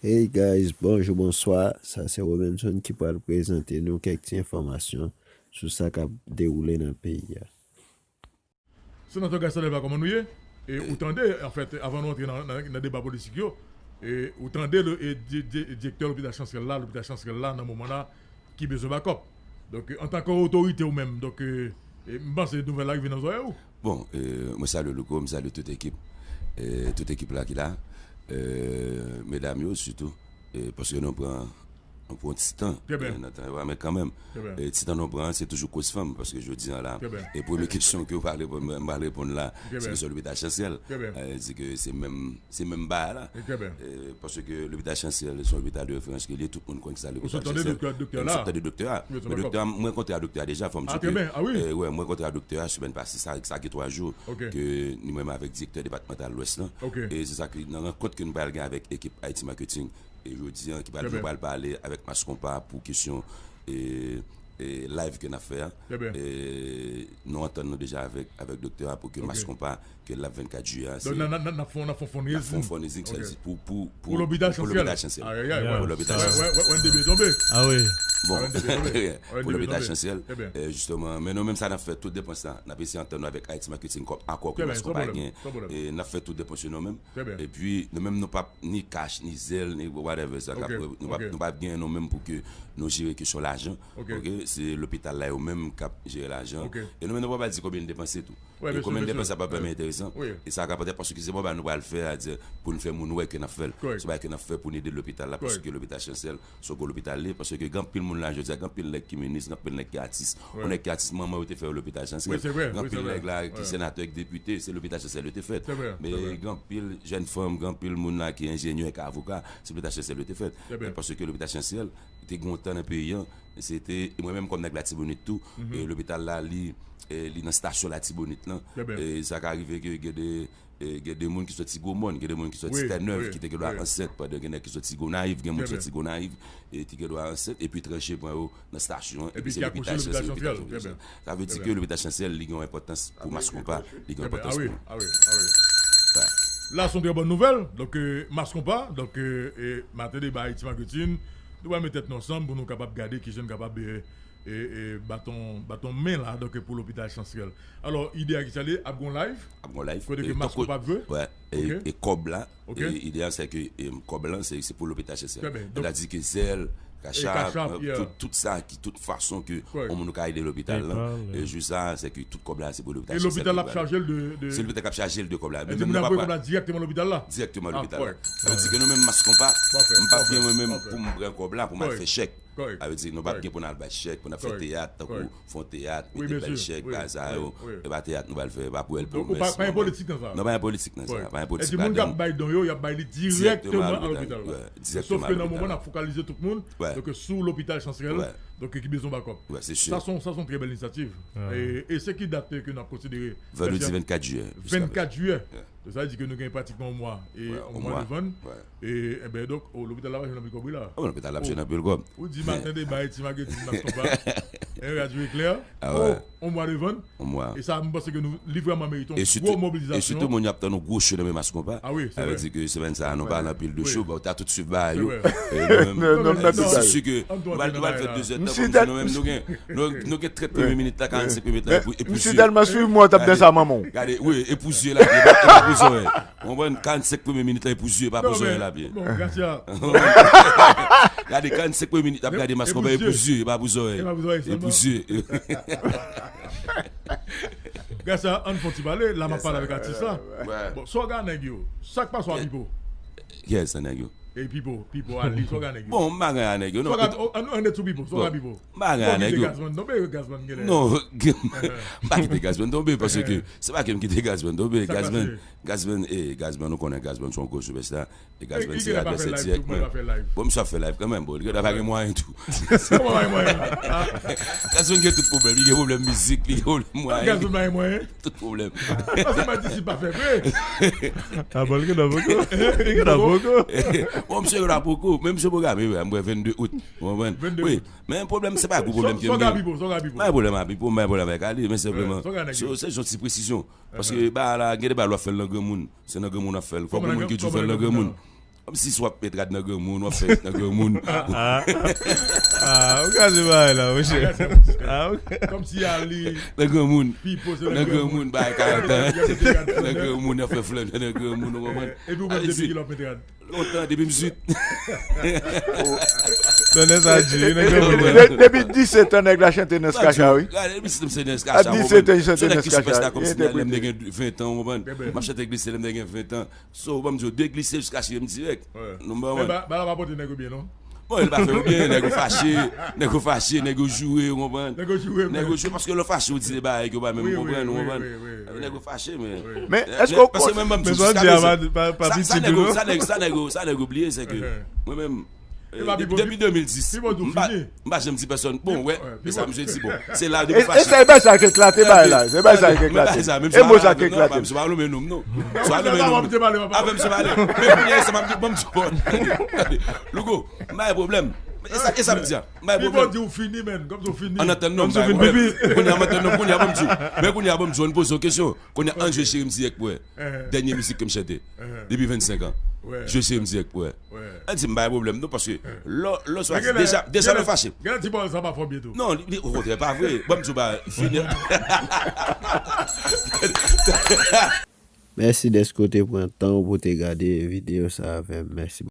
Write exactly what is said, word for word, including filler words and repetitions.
Hey guys, bonjou, bonswa. Sa se Robenson ki pral prezante nou kèk ti enfòmasyon sou sa k ap dewoule nan peyi a. Senatè Gaston Delva, kòman nou ye? E ou tande, anfèt, avan nou antre nan, nan, nan deba politik yo, e ou tande le, e, di- di- direktè lopital Chancerelle la, lopital Chancerelle la, nan moman la, ki bezwen bakòp. Donk, antanke otorite ou menm, donk, e, e, m panse nouvèl la rive nan zòrèy ou. Bon, e, mwen salye Louko, mwen salye tout ekip, e, tout ekip la ki la, e, medam yo sitou, e, paske nou pran nou pran ti tan nan tan yo a, men kanmenm, ti tan nou pran an, se toujou koz fanm, paske jodi an la, e premye kesyon ke w pa reponn, mwen m pa reponn la, se kesyon lopital Chancerelle. Di ke se menm, se menm bagay la. Paske lopital Chancerelle se yon lopital de referans ke li ye, tout moun konn kisa lopital Chancerelle. Mwen sot tande doktè a, men doktè a, mwen rankontre a doktè a deja, fò m di ke, wi, mwen rankontre a doktè a semèn pase, sa, sa gen twa jou, ke ni menm avèk direktè depatmantal Lwès lan. E se sa ke nan rankont ke nou pral gen avèk ekip Haiti Marketing, e jodi an ki pral, nou pral pale avèk Mass Konpa pou kesyon e, e live ke n ap fè a. E nou antann nou deja avèk, avèk doktè a pou ke Mass Konpa, ke l ap vennkat jiyè a, se n ap fè yon fundraising, sa di pou, pou, pou lopital Chancerelle. Pou lopital Chancerelle. Bon, pou lopital Chancerelle, e, jisteman, men nou menm sa n ap fè, tout depans la, n ap eseye antann nou avèk Haiti Marketing kòm akò ke Mass Konpa gen. E n ap fè tout depans yo nou menm. Epi, nou menm nou p ap ni kach, ni zèl, ni whatever sa k ap, nou p ap, nou p ap gen nou menm pou ke nou jere kesyon lajan. Se lopital la yo menm k ap jere lajan. E nou menm nou p ap di konbyen n depanse tou. E konbyen n depanse ap vrèman enteresan. E sa k ap enteresan paske se bon bagay nou pral fè a, di pou n fè moun wè ke n ap fè l. Se bagay ke n ap fè pou n ede lopital la paske lopital Chancerelle se yon gwo lopital li ye, paske gen anpil moun la jodi a, gen anpil nèg ki minis, gen anpil nèg ki atis. Yon nèg ki atis, manman yo te fè yo lopital Chancerelle. Gen anpil nèg la ki senatè, ki depite, se lopital Chancerelle yo te fèt. Men gen anpil jèn fanm, gen anpil moun la ki enjenyè, ki avoka, se lopital Chancerelle yo te fèt. Paske lopital Chancerelle te gen yon tan nan peyi an, se te, e mwen menm kòm nèg Latibonit tou, e lopital la li, e li nan stasyon Latibonit lan. E sa ka rive ke gen de, e gen de moun ki soti Gwomòn, gen de moun ki soti Tènèv, ki te gen dwa ansent, pandan gen nèg ki soti Gonayiv, gen moun ki soti Gonayiv, e ki gen dwa ansent, epi tranche pran yo nan stasyon an, epi se lopital Chancerelle, lopital Chancerelle. Sa vle di ke lopital Chancerelle, li gen yon enpòtans pou Mass Konpa, li gen yon enpòtans pou nou. La, se yon trè bòn nouvèl. Donk, e, Mass Konpa, donk, e, e, maten deba Haiti Marketing, nou pral met tèt nou ansanm pou nou kapab gade kijan n kapab, e, e, e, baton, baton men la, donk, pou lopital Chancerelle. Alò, ide a ki sa li, ap gon live? Ap gon live. Kote ke Mass Konpa ap jwe? Wè, e, e kòb la, e, ide a, se ke, e, kòb la, se, se pou lopital Chancerelle. Sètadi ke zèl, kachap, tout, tout sa, ki, tout fason ke yon moun ka ede lopital la. E jou sa, se ke tout kòb la, se pou lopital Chancerelle. E lopital la ap chaje l de, de... Se lopital k ap chaje l de kòb la. Men moun nan voye kòb la dirèkteman lopital la? Dirèkteman lopital la. Sa vle di ke nou menm Mass Konpa, m p ap gen mwen menm pou m pran kòb la, pou m al fè chèk. Sa vle di nou p ap gen pou n al bay chèk, pou n ap fè teyat, tankou fè yon teyat, mete bèl chèk, bagay sa yo. E pa teyat nou pral fè, e pa pou L P yo, mèsi. Pa gen politik nan sa. Non, pa gen politik nan sa. Pa gen politik ladan. E di moun k ap bay don yo, y ap bay li dirèkteman a lopital la. Sòf ke nan moman n ap fokalize tout moun, donk sou lopital Chancerelle, donk ki bezwen bakòp. Sa se yon, sa se yon trè bèl inisyativ. E, e se ki dat ke n ap konsidere? Vandredi vennkat jiyè. Vennkat jiyè. Sa vle di ke nou gen pratikman yon mwa, e yon mwa devan n. E, enben, donk, o, lopital la pa jwenn anpil kòb, wi la. O, lopital la ap jwenn anpil kòb. Ou di maten deba, e ti mageti, Mass Konpa, e radyo eklè. O, yon mwa devan n. Yon mwa. E sa, m panse ke nou, li vrèman merite yon gwo mobilizasyon. E sitou moun yo ap tann yon gwo cho nan men Mass Konpa. Sa vle di ke semèn sa a, nou pa nan anpil de cho, bon, ta tout swiv bagay yo. E nou menm, se si ke nou pral, nou pral fè de zèdtan, kòm si nou menm, nou gen, nou, nou gen trèt premye minit la, karannsenk premye minit la, e pou, e pou zye. Misye tèlman swiv mwen, w t ap dèyè sa manman w. Gade, wi, e pou zye la, e pa, e pa pou zòrèy. Ou konprann? Karannsenk premye minit la, e pou zye, e pa pou zòrèy la, byen. Gade, karannsenk premye minit, ap gade Mass Konpa, e pou zye, e pa pou zòrèy. E pou zye. Gade sa, ann fè yon ti pale, la m ap pale avèk atis la. Bon, sa w gade nèg yo, sa k pase a Pipo? Kiyès nan nèg yo? E Pipo, Pipo, Ali, sa w gade nèg yo? Bon, m pa gen a nèg yo, non. Ann, ann, ann, sou Pipo, sa w gade Pipo? M pa gen a nèg yo. Gazman tonbe, Gazman genlè. Non, m pa kite Gazman tonbe, paske se pa ke m kite Gazman tonbe. Gazman, Gazman, e, Gazman, nou konnen Gazman se yon gwo sipèsta. E Gazman se advèsè dirèk mwen. Bon, misye ap fè live kanmenm, bon, li gentan pa gen mwayen tou. Kòman pa gen mwayen? Gazman gen tout pwoblèm, li gen pwoblèm mizik, li gen pwoblèm mwayen. Gazman pa gen mwayen? Tout pwoblèm. Paske m pa di si pa fè vre. A bon, li gentan poko. Li gentan poko. Bon, misye gentan poko, men misye pwograme, wi, m wè vennde out. Ou konprann? Wi, men pwoblèm, se pa gwo pwoblèm ke m gen. M pa gen pwoblèm a Pipo, m pa gen pwoblèm avèk Ali, men senpleman, se, se yon ti presizyon. Paske bagay la, gen de bagay lè w ap fè l nan granmoun, se nan granmoun w ap fè l. Fòk yon moun ki di w fè l nan granmoun. Kòmsi si w ap met rad nan granmoun, w ap fè nan granmoun. Ah, ou ka di bagay la, monchè. Ah, ok. Kòmsi a li. Nan granmoun. Pipo se nan granmoun, bay karant an. Nan granmoun, y ap fè flann nan granmoun, ou konprann? Epi ou menm depi kilè w ap met rad? Lontan, depi m swit. Tonnè sa di, nan granmoun. De- Depi disèt an, nèg la chante nan Skacha, wi. Gade, depi disèt an, m chante nan Skacha, ou konprann? Se nèg ki sou pès la, kòmsi lè m te gen ven tan, ou konprann? M ap chante glise lè m te gen ven tan. So, ban m di w, de glise jiska siyem dirèk. Nou ba mwen. Ba la pa pote nèg yo byen, non? Bon, li pa fè yo byen, nèg yo fache, nèg yo fache, nèg yo joure, ou konprann? Nèg yo joure, nèg yo joure paske lè w fache, ou di de bagay ke w pa menm konprann, ou konprann? Nèg yo fache, men. Men, èske w konn? Paske mwen menm, m di sa, sa nèg yo, sa nèg yo, sa nèg yo bliye, se ke mwen menm, depi de mil dis, m pa janm di pèsonn, bon, wè, e sa misye di, bon, se la depi fache. E sa, e bay sa k eklate, bay la, e bay sa k eklate. E mo sa k eklate. Misye pa nonmen non m, non. Misye pa nonmen non m. Avè misye pale. Men kounye a, sa m ap di, ban m di, bon, gade, gade. Louko, m pa gen pwoblèm. E sa, e sa m di a. M pa gen pwoblèm. Pipo di ou fini, menn. Kòmsi ou fini. Ann antann non m, m pa gen pwoblèm. Kounye a, m antann non m, kounye a, ban m di w. Men kounye a, ban m di w, ann poze yon kesyon. Kounye a, ann jwe Cheri m dirèk pou wè. Dènye mizik ke m chante. Depi vennsenk an. Jwe Cheri m dirèk pou wè. Ann di m, m pa gen pwoblèm, non, paske lè, lè w swazi, deja, deja lè w fache. Gen lè ti bòl sa pa fè w byen tou. Non, li, li, okontrè, pa vre. Ban m di w bagay, fini. Mèsi dèske w te pran tan w pou w te gade videyo sa avè m. Mèsi.